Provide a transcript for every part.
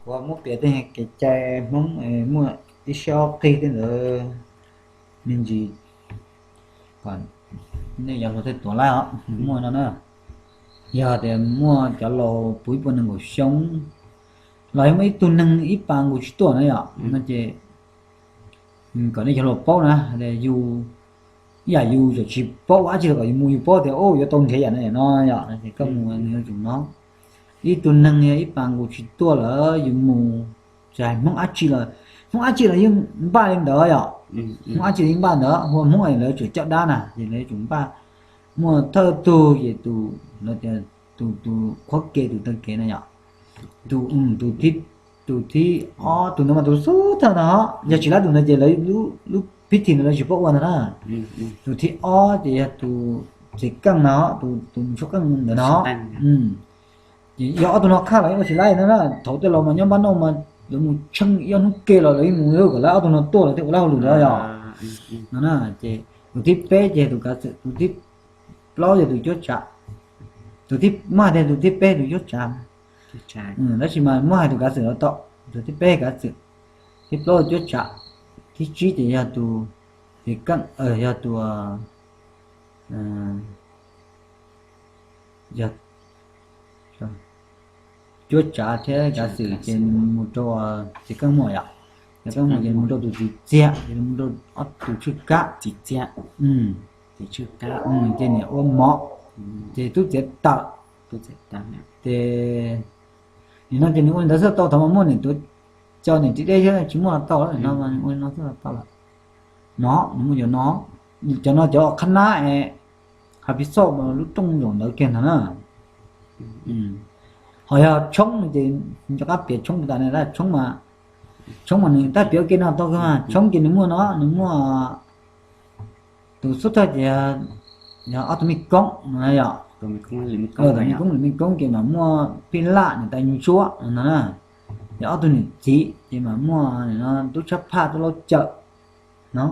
Ua muab piav tej kev cai Hmoob muaj ib siab ob qig tej ntawd me ntsis, kom nej cov hluas tej tuav laib os. Muaj no na, yog tias muaj cov laus puv ib puas nees nkaum xyoo los yog muaj ib tug neeg ib pas nkaus tsis tuaj na yom, no ces kom nej cov hluas paub na, yus ib yam yus txawm tsis paub ua dab tsi los kom yus mus yus paub tias yuav tau nrhiav yam no yam no yom, no ces koj mus nws yuav tsum no. Ib tug neeg yog ib pas nkaus tsis tuaj lawm yus mus, tsis hais Hmoob dab tsi los, Hmoob dab tsi los yeej npaj li ntawd yom. Hmoob dab tsi los yeej npaj ntawd, hu ua Hmoob lawv tseem coj dab na ces lawv yuav tsum npaj. Muaj thawj tug ces tus, tus, tus qhuab kev tus taw kev na yom. Tus, tus thib, tus thib ob, tus ntawd mas tus xub thawj no, yog tsis laib tus ntawd ces lawv lub pib thim ntawd lawv tsis paub ua ntag na. Tus thib ob ces yog tus txiv keej no, tus mus tshuab qeej ntawd no. Ces yog ob tug no khaj los yeej ua tsis laib no na, thaum tej laus mas nyob npab no mas lawv mus tsheej ib ob hnub ke los lawv yeej mus kom lawv ob tug no tuaj lawv thiaj ua lawv hauj lwm ntawd yom. No na, ces tus thib peb ces tus kav xwm, tus thib plaub yog tus cuab tsav, tus thib, muab hais tias tus thib peb tus cuab tsav, tab sis mas muab hais tus kav xwm los tau, tus thib peb kav xwm, thib plaub cuab tsav, thib tsib ces yog tus txiv keej, yog tus, yog cuab tsav thiab kav xwm ces mus rau txiv keej muam yom, txiv keej muam ces mus rau tus txiv txiag, ces mus rau ob tus tswj kab, txiv txiag, ces niam ua mov, ces tub txiav taws, ces nim no ces nws ua li ntawd xwb tau, thaum mas muaj niam tuav coj niam ris dej thiab tsis muaj los tau, no ua li no xwb los tau lawm. No nws muaj cov no, cov no cov qhab nab es hav piv xauj lub rooj zaum ntawd kiag ntag na. Ho yog tshoob no ces nco qab piav tshoob tas na, tshoob mas, tshoob mas nws tab piav ua ke no tau, tshoob ces nws muaj no, nws muaj tus xub thawj ces yog ob tug mej koob no yom, mej koob lwm mej koob ces mas muaj phij laj niam tais ntsuab no na, yog ob tug niam txiv ces mas muaj tub tshab phaj tub laub caw no.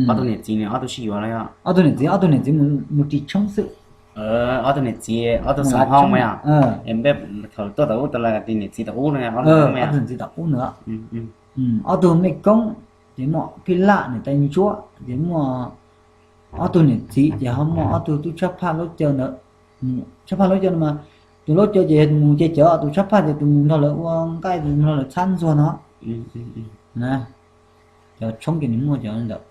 Ob tug niam txiv, ob tug niam txiv ob tug niam txiv mus ris tshoob xwb. Ob tug niam txiv ob tug xov hoob yog, npej thaum tuaj tau ub tau lawm tias niam txiv tau ub no, ob tug niam txiv tau ub ntawd. Ob tug mej koob ces muaj phij laj niam tais ntsuab ces muaj ob tug niam txiv ces ho muaj ob tug tub tshab phaj laub caw ntawd. Tshab phaj laub caw no mas tus laub caw ces mus ces cawv, tus tshab phaj ces tus mus nrog lawv ua nqaij, tus mus nrog lawv txhab ntxuag no. Cov tshoob ces nws muaj cov ntawd.